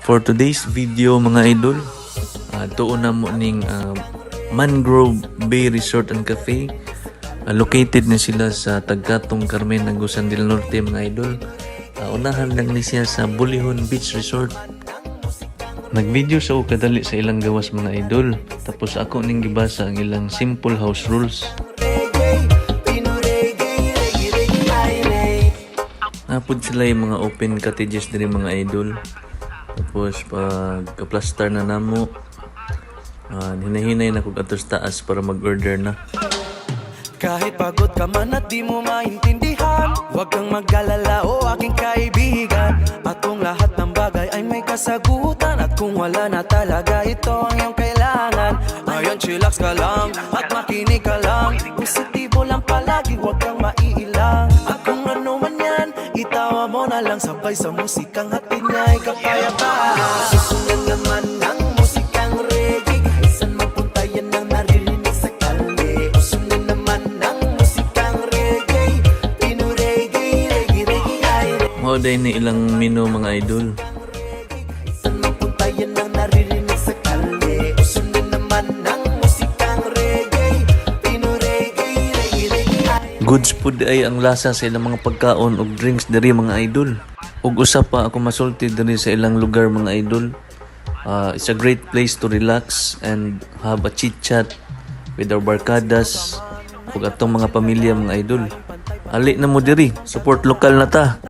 For today's video, mga idol, tuon na mo ning Mangrove Bay Resort and Cafe. Located na sila sa Tagkatong, Carmen, Agusan del Norte, mga idol. Unahan lang ni siya sa Bulihon Beach Resort. Nag-video sa ko kadali sa ilang gawas, mga idol. Tapos ako ning gibasa ang ilang simple house rules. Pino reggae, reggae, reggae, ay, reggae. Naa pod sila yung mga open cottages diri, mga idol. Tapos pag kaplastar na namo, hinahinay na kog atos taas para mag-order na. Kahit pagod ka man at di mo maintindihan, huwag kang mag-alala, o aking kaibigan. At kung lahat ng bagay ay may kasagutan, at kung wala na talaga, ito ang iyong kailangan. Ngayon, chillax ka lang at makinig ka lang. Positibo lang palagi, huwag kang maiilang. At kung ano man yan, itawa mo na lang. Sabay sa musikang hatid niya ay kapayapaan. Susunod naman ang musikang reggae. Kahit saan mapunta, yan ang naririnig sa kalye. Uso na naman ang musikang reggae. Pino reggae, reggae, reggae, ay reggae. Mao diay ni ilang menu, mga idol. Kahit saan mapunta, yan ang naririnig sa kalye. Uso na naman ang musikang reggae. Pino reggae, reggae, reggae, ay Goods food ay ang lasa sa ilang mga pagkaon ug drinks diri, mga idol. Ug usa pa ako masulti diri sa ilang lugar, mga idol. It's a great place to relax and have a chit chat with our barkadas ug atong mga pamilya, mga idol. Ali na mo diri, support lokal na ta.